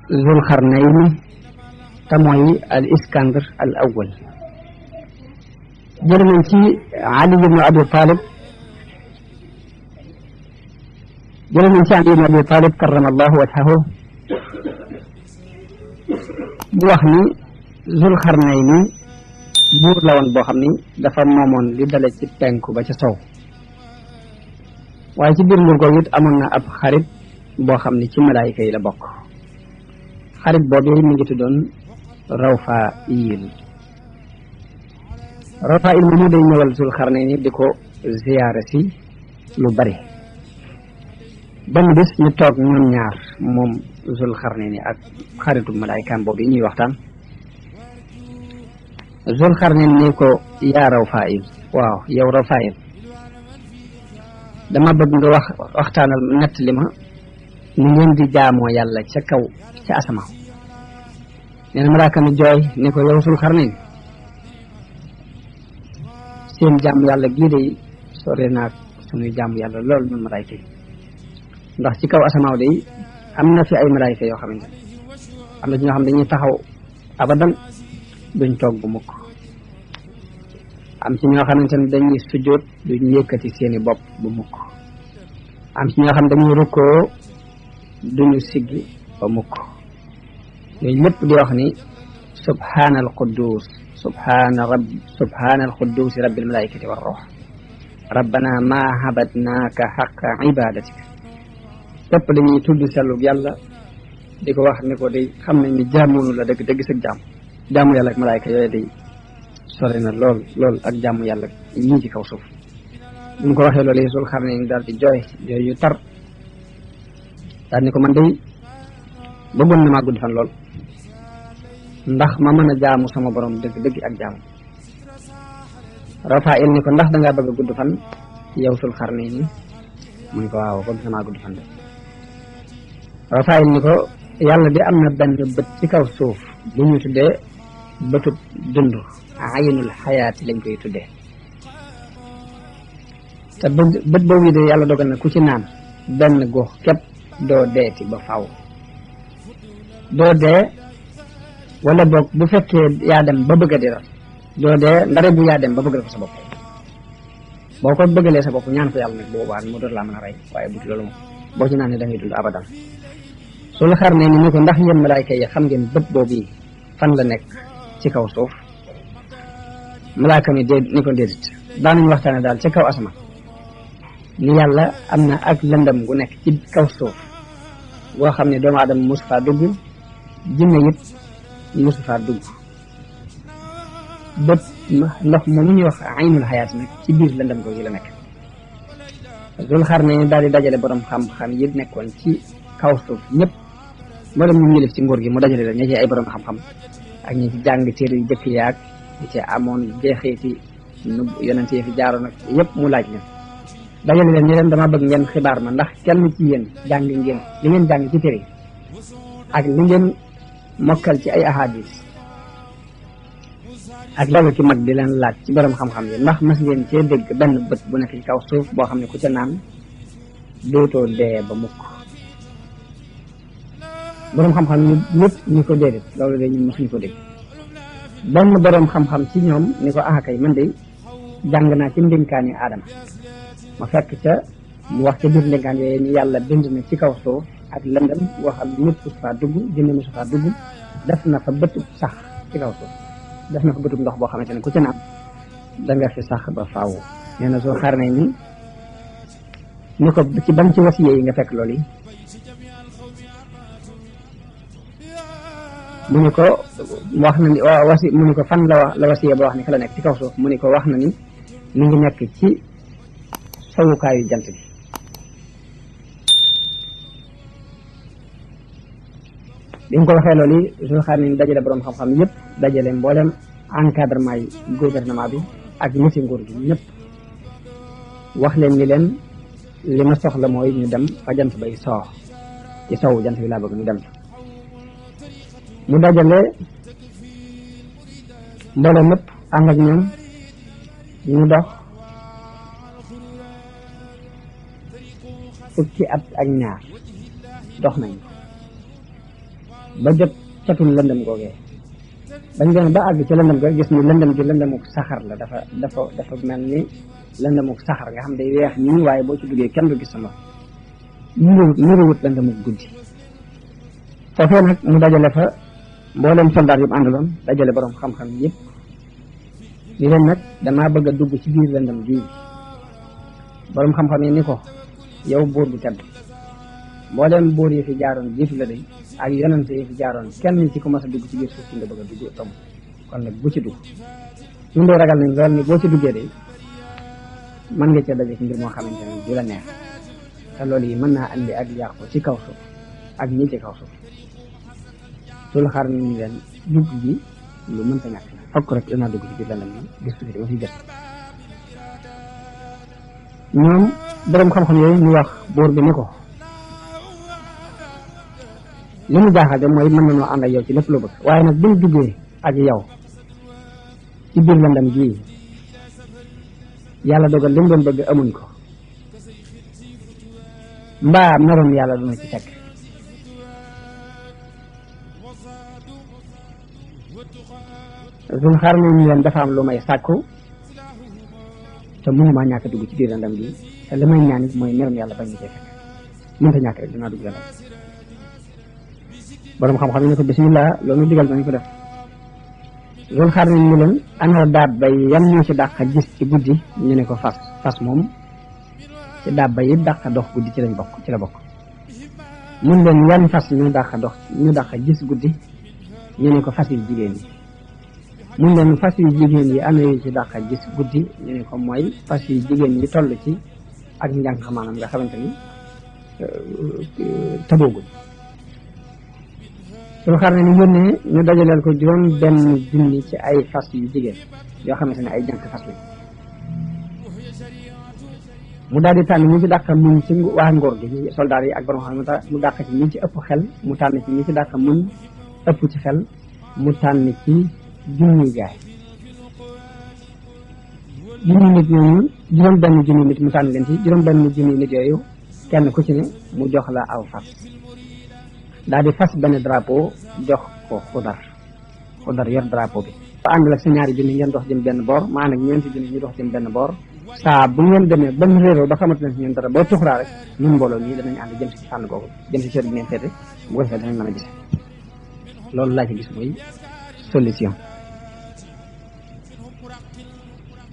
Zul Xarnayni te mooy al Iskandar al awwal. jël nañ ci Ali ibn Abi Talib jël nañ ci Ali ibn Abi Talib karramallahu wajhahu bu wax ni Zul Xarnayni buur la woon boo xam ni dafa moomoon li dale ci penku ba ca sow, waaye ci biir nguur googu it amoon na ab xarit boo xam ni ci malaayika yi la bokk. xarit boobu mi ngi tuddoon Rawfaayil. Rawfaayil moomu day ñëwal Zul Xarnayni di ko ziyaare si lu bari. benn bis ñu toog ñoom ñaar moom Zul Xarnayni ak xaritu malaayikaam boobu yi ñuy waxtaan. Zul Xarnayni ni ko yaa Rawfaayil, waaw yow Rawfaayil, dama bëgg nga waxtaanal nett li ma ni ngeen di jaamoo yàlla ca kaw ca asamaan. nee na malaaka mi jooy ni ko yow Zul Xarnayni, seen jaamu yàlla gii de sore naag suñuy jaamu yàlla lool ñun malaayka yi, ndax ci kaw asamaaw de am na fi ay malaayka yoo xamante ne am na ci ñoo xam dañuy taxaw abadan duñ toog bu mukk, am ci ñoo xamante ne dañuy sujjóot duñ yëkkati seeni bopp bu mukk, am ci ñoo xam dañuy rukkoo duñu siggi ba mukk. yooyu lépp di wax ni subhaanal quddus subhaanal quddus rabbil malaikati war ruux rabbana ma habadnaaka xaqa ibadatika. lépp dañuy tudd sellub yàlla di ko wax ni ko day xam nañ ni jaamoonu la dëgg dëgg sag jaamu yàlla ak malaayka yooyu day sore na lool lool ak jaamu yàlla ñii ci kaw suuf. bu ñu ko waxee loolu Zul Xarnayni daal di jooy yu tar daal ni ko man day bëggoon na maa gudd fan lool ndax ma mën a jaamu sama borom dëgg dëgg ak jaamu. Rafaayil ni ko ndax dangaa bëgg a gudd fan yow Zul Xarnayni, mu ni ko waaw bëgg na maa gudd fan de. Rafaayil ni ko yàlla di am na benn bët ci kaw suuf bu ñu tuddee bëtub dund, aynul xayaati lañ koy tuddee, te bët boobu de yàlla dogal na ku ci naan benn gox képp doo deeti ba faw doo dee, wala boog bu fekkee yaa dem ba bëgg a dee doo dee ndare bu yaa dem ba bëgg ko sa bopp. boo ko bëggalee sa bopp ñaan ko yàlla nag boobaa mu door laa mën a rey, waaye bu ci loolu moom boo ci naan ne da ngay dund abadan. Zul Xarnayni ni ko ndax yéen malaayka yi xam ngeen bët boobu yi fan la nekk ci kaw suuf. malaaka mi ni ko déedéet, daanañu waxtaane daal ca kaw asamaan ni yàlla am na ak lëndëm gu nekk ci kaw suuf boo xam ne doomu aadama mosu faa dugg, jinne it mosu faa dugg. bët ndox moomu ñuy wax aynul xayaat nag ci biir lëndëm googu la nekk. Zul Xarnayni daal di dajale borom xam-xam yi nekkoon ci kaw suuf ñëpp, mboolem ñu yëlif ci nguur gi mu dajale la ña ci ay borom xam-xam ak ñi ci jàng téere yu jëkk yaag ñi ci amoon jeexeeti nu yonent yi fi jaaroon nag yëpp mu laaj leen. dajale leen ñu leen dama bëgg ngeen xibaar ma ndax kenn ci yéen jàng ngeen li ngeen jàng ci téere ak li ngeen mokkal ci ay ahadis ak loolu ci mag di leen laaj ci borom xam-xam yi ndax mas ngeen cee dégg benn bët bu nekk ci kaw suuf boo xam ne ku ca naan dootoo dee ba mukk. borom xam-xam ñu ñëpp ñu ko déedéet loolu de ñun mosuñu ko dégg. benn borom xam-xam ci ñoom ni ko kay man de jàng naa ci ndénkaani Aadama ma fekk ca mu wax ca biir ndénkaan yooyu ni yàlla bind na ci kaw suuf ak lëndëm boo xam ne nit mosu faa dugg, jinne mosu faa dugg, def na fa bëtub sax ci kaw suuf, def na fa bëtub ndox boo xamante ne ku ci naan da nga fi sax ba faaw. nee na Zul Xarnayni ni ko ci ban ci wasiye yi nga fekk loolu yi. mu ni ko wax na ni mu ni ko fan la wasiye ba wax ni fa la nekk ci kaw suuf. mu ni ko wax na ni mi ngi nekk ci sowukaayu jant bi. bi mu ko waxee loolu yi Zul Xarnayni dajale borom xam-xam yëpp, dajale mboolem encadrement yi gouvernement bi ak niti nguur gi ñëpp, wax leen ni leen li ma soxla mooy ñu dem fa jant bay soo ci sowu jant bi laa bëgg ñu dem fa. mu dajale mbooloo mépp ànd ak ñoom ñu dox fukki at ak ñaar dox nañ ko ba jot catul lëndëm googee bañ dem ba àgg ci lëndëm ga gis ni lëndëm gi lëndëmuk saxar la dafa mel ni lëndëmuk saxar nga xam day weex nii waaye boo ci duggee kenn du gis sama niruwut lëndëmuk guddi foofee nag mu dajale fa mboolem soldaar yu mu àndaloon dajale borom xam-xam yëpp ni leen nag damaa bëgg a dugg ci biir lëndëm gii borom xam-xam yi ni ko yow buur bu tedd mboolem buur yi fi jaaroon jiitu la day ak yonente yi fi jaaroon kenn ci ko mas a dugg ci biir suuf si nga bëgg a dugg tom kon nag bu ci dugg ñun de ragal nañ lool ni boo ci duggee de mën nga cee daje ci mbir moo xamante ne du la neex te loolu yi mën naa andi ak yàqu ci kaw suuf ak ñi ci kaw suuf sul xar ni leen dugg gi lu mënta ñàkk la fokk rek danaa dugg ci biir lëndëm bi gis tuuti dama fi gës ñoom borom xam-xam yooyu ñu wax buur bi ni ko li mu jaaxal de mooy mën nañoo ànd ak yow ci lépp loo bëgg waaye nag buñ duggee ak yow ci biir lëndëm gii yàlla dogal li mu doon bëgg amuñ ko mbaa meroon yàlla duna ci fekk suñ xar nañu leen dafa am lu may sàkku te mënumaa ñàkk dugg ci biir lëndëm gi te li may ñaan it mooy meroon yàlla bañ ñu cee fekk mënta ñàkk rek dinaa dugg lëndëm borom xam-xam yi ne ko bismillah loolu digal nañ ko def loolu xaar nañ ñu leen ana daab bay yan moo ci dàq gis ci guddi ñu ne ko fas moom ci daab bay yi dàq dox guddi ci lañ bokk ci la bokk mun leen yan fas ñu dàq gis guddi ñu ne ko fas yu jigéen yi mun leen fas yu jigéen yi ana yu ci dàq gis guddi ñu ne ko mooy fas yu jigéen yi toll ci ak njàng maanaam nga xamante ni tabooguñ suñu xar ne ni yónnee ñu dajaleel ko juróom benn junni ci ay fas yu jigéen yoo xamante ne ay jànk fas lañ mu daal di tànn ñi ci dàq muñ ci waa ngóor gi soldaar yi ak borom xam mu dàq ci ñi ci ëpp xel mu tànn ci ñi ci dàq muñ ëpp ci xel mu tànn ci junni gaay junni nit ñooñu juróom benn junni nit mu tànn leen ci juróom benn junni nit yooyu kenn ku ci ne mu jox la aw fas daal di fas benn drapeau jox ko xudar yor drapeau bi ba ànd la sa ñaari junni ngeen dox jëm benn boor maa nag ñeenti junni ñu dox jëm benn boor saa bu ngeen demee ba mu réeroo ba xamante ne si ñun dara boo tuxuraa rek ñun mbooloo ñii danañ ànd jëm si fànn googu jëm si seen bi ngeen féete bu ko defee danañ mën a gis loolu laa ci gis mooy solution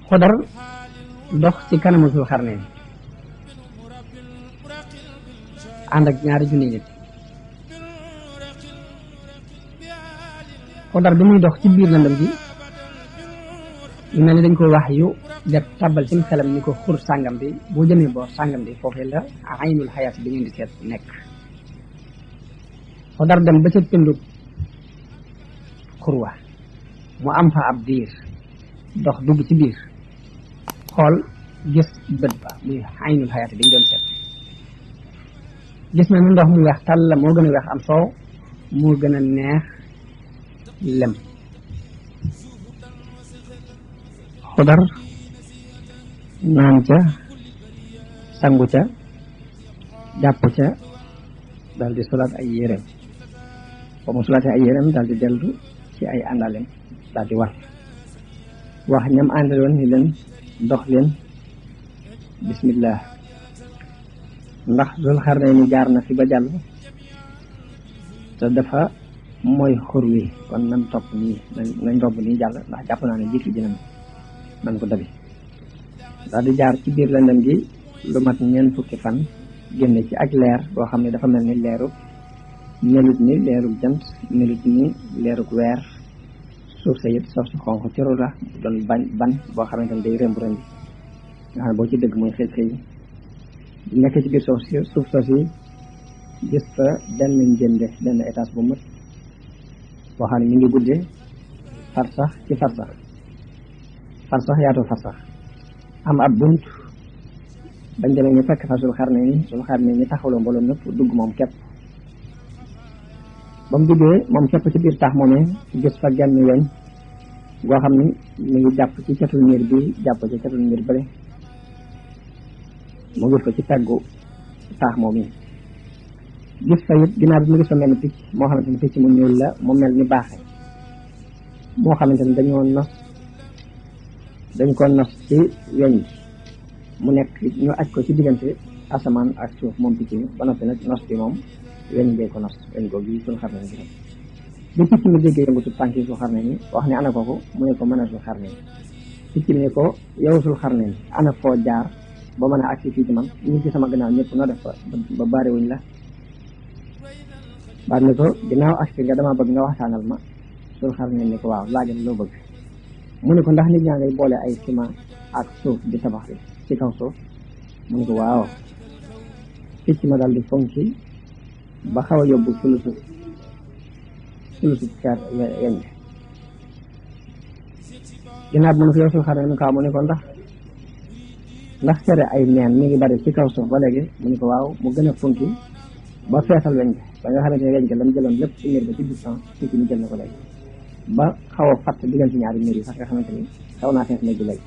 xudar dox ci kanamu Zul Xarnayn ànd ak ñaari junni nit xudar bi muy dox ci biir lëndëm gi ñu mel ni dañ ko wax yu def tàbbal ci xelam ni ko xur sàngam bi boo jëmee boor sàngam bi foofee la aynul xayaat bi ngeen di seet nekk xudar dem ba ca pindu xurwa mu am fa ab diir dox dugg ci biir xool gis bët ba muy aynul xayaat bi ñu doon seet gis na ni ndox mu weex tàll la moo gën a weex am soow moo gën a neex lem xudar naan ca sangu ca jàpp ca daal di solaat ay yéreem ba mu solaatee ay yéreem daal di dellu ci ay àndaleem daal di war wax ñam àndaloon ni leen dox leen bismillah ndax Zul Xarnayni jaar na fi ba jàll te dafa mooy xur wi kon nan topp nii nañ romb nii jàll ndax jàpp naa ne jiitu dina man ko dabi daal di jaar ci biir lëndëm gi lu mat ñeent fukki fan génne ci ak leer boo xam ne dafa mel ni leerug melut ni leerug jant melut ni leerug weer suuf sa yëpp suuf si xonq ciru la doon ban boo xamante ne day rëmb rëmbi nga xam ne boo ci dëgg mooy xëy xëy nekk ci biir suuf soof yi gis fa benn njënde benn étage bu mat boo xam ne mi ngi guddee farsax ci farsax yaatu farsax am ab bunt bañ demee ñu fekk fa Zul Xarnayni taxawloo mbooloo nëpp dugg moom képp ba mu duggee moom képp ci biir taax moomee gis fa genn weñ goo xam ni mi ngi jàpp ci catul miir bi jàpp ci catul miir bële mu gis ko ci peggu taax moom yi gis fa it ginnaaw bi mu gis fa mel ni picc moo xamante ni picc mu ñuul la mu mel ni baaxee moo xamante ni dañ ko nos ci weñ bi mu nekk ñu aj ko ci diggante asamaan ak suuf moom picc mi ba noppi nag nos bi moom weñ bee ko nos weñ googu yi suñu xar ne ni bi picc mi déggee yëngutu tànk yi sul xar ne ni wax ne ana kooku mu ne ko mën a sul xar ne ni picc mi ne ko yow sul xar ne ni ana foo jaar ba mën a agsi fii ci man ñi ci sama gannaaw ñëpp noo def ba bariwuñ la baat ni ko ginnaaw agsi nga dama bëgg nga waxtaanal ma sul xar ne ni ko waaw laajal loo bëgg mu ne ko ndax nit ñaa ngay boole ay ciment ak suuf di tabax bi ci kaw suuf mu ne ko waaw picc ma daal di fonki ba xaw a yóbbu sulusu ker weñ bi ginnaaw bi mu ne ko yow sul xar ne ni ko mu ne ko ndax cere ay neen mi ngi bari ci kaw suuf ba léegi mu ne ko waaw mu gën a funki ba feesal weñ bi ba nga xamante ne weñ ga lam jëloon lépp ci miir ba ci distance picc mi jël na ko léegi ba xaw a fatt diggante ñaari miir yi sax nga xamante ni xaw naa fees néeg bi léegi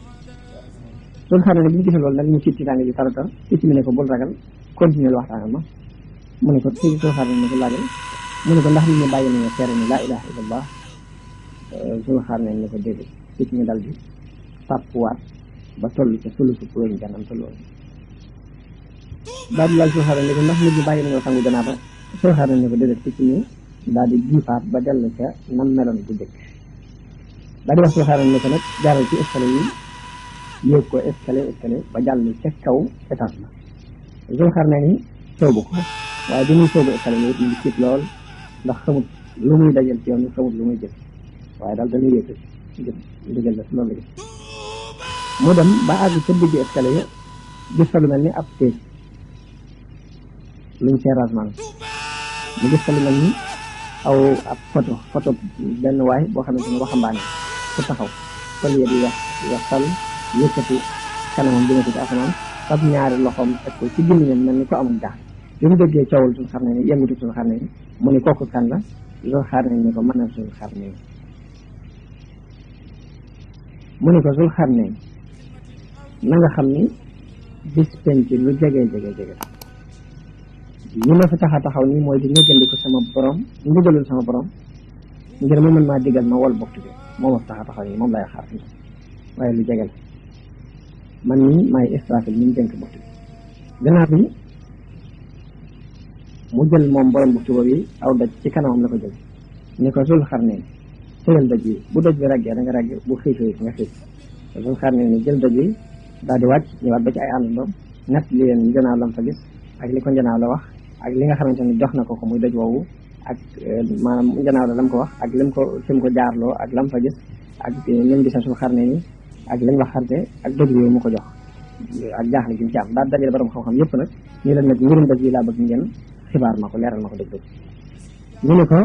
sul xar ne ni bi ñu gisee loolu nag mu tiit tiitaange bi taratar picc mi ne ko bul ragal continuer waxtaanal ma mu ne ko sul xar ne ni ko laajal mu ne ko ndax nit ñi bàyyi nañu seere ni laa ilaha illallah sul xar ne ni ko déedéet picc mi dal di tàppuwaat ba toll ca sulusu weñ ganam tolloon daal di laaj sul xar ne ni ko ndax nit ñi bàyyi nañoo sangu janaaba sul xar ne ni ko déedéet picc mi daal di jiifaat ba dellu ca nam meloon bu jëkk daal di wax sul xar ne ni ko nag jaaral ci escalier yi yéeg ko escalier ba jàll ca kaw étage ba sul xar ne ni soobu ko waaye bi muy soobu escalier yi mu ngi tiit lool ndax xamut lu muy dajal ci yoon ni xamut lu muy jël waaye daal dañuy yéeg ndigal la loolu la gis mu dem ba àgg ca digg escalier gis fa lu mel ni ab téeg luñ terrasse maanaam mu gis fa lu mel ni aw ab photo benn waay boo xamante ni waxambaane ku taxaw sol yee di weex tal yëkkati kanamam dina ko ci asamaan fab ñaari loxoom teg ko ci gémmiñam mel ni ko amul jaax bi mu déggee coowul sul xar ne ni yëngutu sul xar ne ni mu ni kooku kan la sul xar ne ni ko mën a sul xar ne ni mu ni ko sul xar ne ni na nga xam ni bis penc lu jege li ma fi taxaw nii mooy di ñëggandiku sama borom ndigalul sama borom ngir mu mën maa digal ma wol boftu bi moo ma fi taxaw nii moom lay xaar fi waaye lu jege la man nii maay Israfil mi ñu dénk boftu bi gannaaw bi mu jël moom borom boftu boobu yi aw daj ci kanamam la ko jël ni ko sul xar ne ni tëyal daj yi bu daj bi raggee da nga ragg bu xiifee nga xiif sul xar ne ni jël daj yi daal di wàcc ñëwaat ba ci ay àndandoom nett li leen njanaaw lam fa gis ak li ko njanaaw la wax ak li nga xamante ni jox na ko muy daj woowu ak maanaam njanaaw la lam ko wax ak lim ko jaarloo ak lam fa gis ak lim gisa sul xar ne ni ak lañ wax xarte ak doj yooyu mu ko jox ak jaaxle gi mu ci am daal dajale borom xam-xam yëpp nag ñu leen nag mbirum doj yi laa bëgg ngeen xibaar ma ko leeral ma ko dëgg dëgg ñu ne ko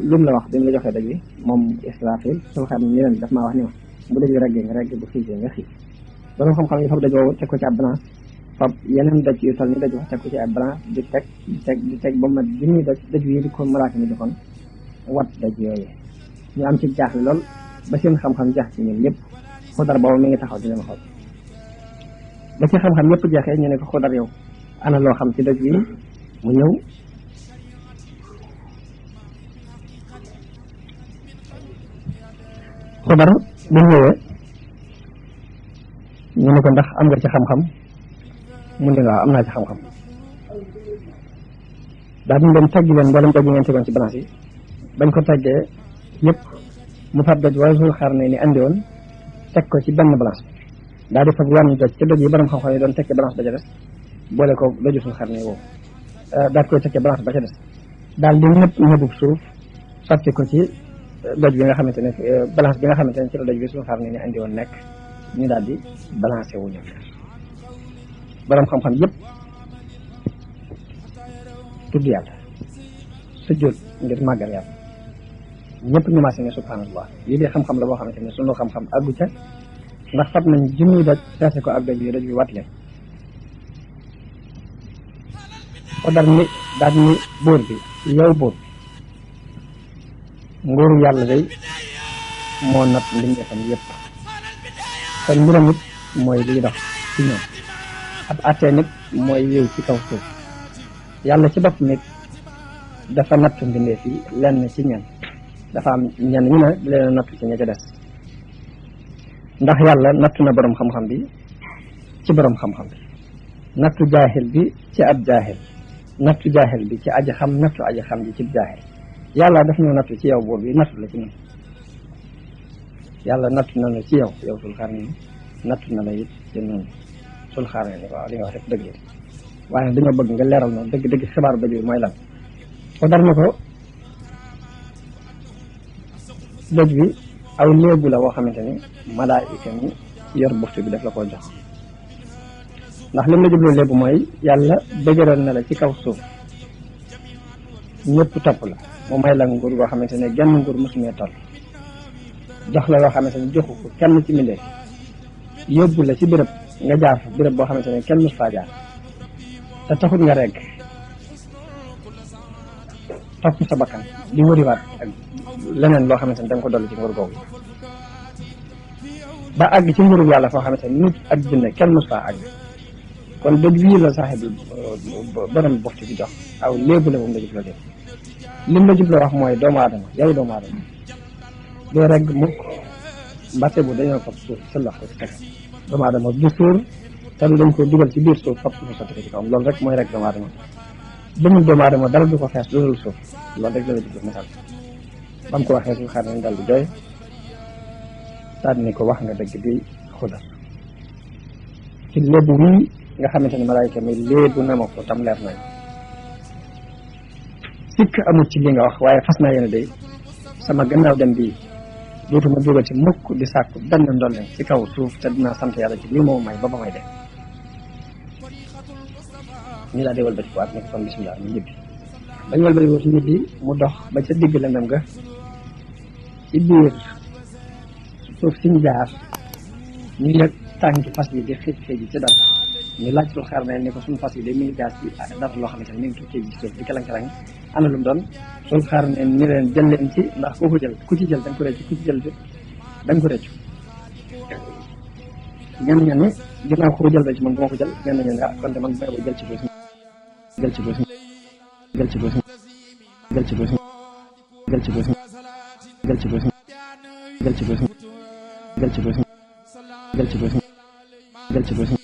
lu mu la wax bi mu la joxee daj wi moom Israfil sul xar ne ni leen daf maa wax ni ma bu daj wi raggee nga ragg bu xiifee nga xiif borom xam-xam yi fab daj woowu teg ko ci ab balance fab yeneen daj yu toll ni daj wax teg ko ci ab balance di teg ba mat junni daj yi di ko malaaka mi defoon wat daj yooyu ñu am ci jaaxle lool ba seen xam-xam jaax ci ñoom ñëpp Xudar boobu mi ngi taxaw di leen xool ba ci xam-xam yëpp jeexee ñu ne ko Xudar yow ana loo xam ci daj yi mu ñëw Xudar bu ñëwee ñu ne ko ndax am nga ci xam-xam mu ne waaw am naa ci xam-xam daal di leen tagg leen mboolem daj yi ngeen tegoon ci balance yi bañ ko taggee yëpp mu fab doj wala sul xar ne ni andi woon teg ko ci benn balance daal di fab wàññi doj ci doj yi borom xam-xam yi doon teg ci balance ba ca des boole ko doju sul xar ne woowu daal koy teg ci balance ba ca des daal di ñëpp suuf sotti ko ci doj bi nga xamante ne balance bi nga xamante ne ci la doj bi sul xar ne ni andi woon nekk ñu daal di balancé wu ñoom borom xam-xam yëpp tudd yàlla sujjóot ngir màggal yàlla ñëpp ñu maase ne subhanallah lii de xam-xam la boo xamante ne sunu xam-xam àggu ca ndax fab nañ junniy doj feese ko ak doj bi wat leen Xudar ni daal ni buur bi yow buur bi nguuru yàlla day moo nat mbindeefam yëpp kon mbiram it mooy liy dox ci ñoom ab attee nit mooy wéy ci kaw suuf yàlla ci bopp nit dafa nattu mbindee fi lenn ci ñen dafa am ñenn ñu ne leen nattu ci ña ca des ndax yàlla nattu na borom xam-xam bi ci borom xam-xam bi nattu jaahil bi ci ab jaahil nattu jaahil bi ci aji xam nattu aji xam ji ci jaahil yàlla daf ñoo nattu ci yow buur bi nattu la ci ñun yàlla nattu na la ci yow sul xaar ni nattu na la it ci noonu sul xaar ni waaw li nga wax rek dëgg la waaye dañoo bëgg nga leeral noonu dëgg xibaar ba mooy lan ko dar na ko dëj bi aw léebu la woo xamante ni malaayika mi yor buftu bi daf la koo jox ndax lim la jubloo léebu mooy yàlla dëgëral na la ci kaw suuf ñëpp topp la mu may la nguur goo xamante ne genn nguur mosumee toll jox la yoo xamante ne joxu ko kenn ci mbindeef yóbbu la ci béréb nga jaar fa béréb boo xamante ne kenn mos faa jaar te taxut nga regg topp sa bakkan di wëriwaat ak leneen loo xamante ne da nga ko dolli ci nguur googu ba àgg ci nguurub yàlla foo xamante ne nit ak jinne kenn mos faa àgg kon dëgg wii la saaxib borom bofti bi jox aw léebu la moom la jubloo def lim la jubloo wax mooy doomu aadama yow doomu aadama doo regg mukk mbate bu dañoo fab suuf sëllax ko ci tege doomu aadama du suur te dañ ko dugal ci biir suuf fab suuf sotti ko ci kawam loolu rek mooy rek doomu aadama dëmul doomu aadama dara du ko fees lu dul suuf loolu rek la la jubloo misaal ba mu ko waxee suñu xaar nañ dal di doy daal ni ko wax nga dëgg di xudar ci léebu wii nga xamante ne malaayka mi léebu na ma ko tam leer nañ sikk amul ci li nga wax waaye fas naa yéene day sama gannaaw dem bii dootuma jógal ci mukk di sàkku benn ndolleen ci kaw suuf te dinaa sant yàlla ci lii moo may ba may def ñu daal di wëlbati ko waat ne ko kon bisimilah ñu ñibbi bañ wëlbati ko ci ñibbi mu dox ba ca digg lëndëm ga ci biir suuf siñ jaar ñu yëg tànki fas yi di xëj xëj ci dara ñu laaj sul xaar ne ni ko suñu fas yi day mi ngi jaar ci dara loo xamante ne mi ngi tukkee ci suuf di kalang-kalang ana lu mu doon sul xaar ne ni leen jël leen ci ndax koo ko jël ku ci jël da nga ko rëccu ku ci jël da nga ko rëccu ñenn ña ne ginnaaw ko jël ba ci man bu ma ko jël ñenn ña ne ah kon de man bay jël ci boosi jël ci boosi jël ci boosi jël ci boosi jël ci boosi jël ci boosi jël ci boosi jël ci boosi jël ci boosi jël ci boosi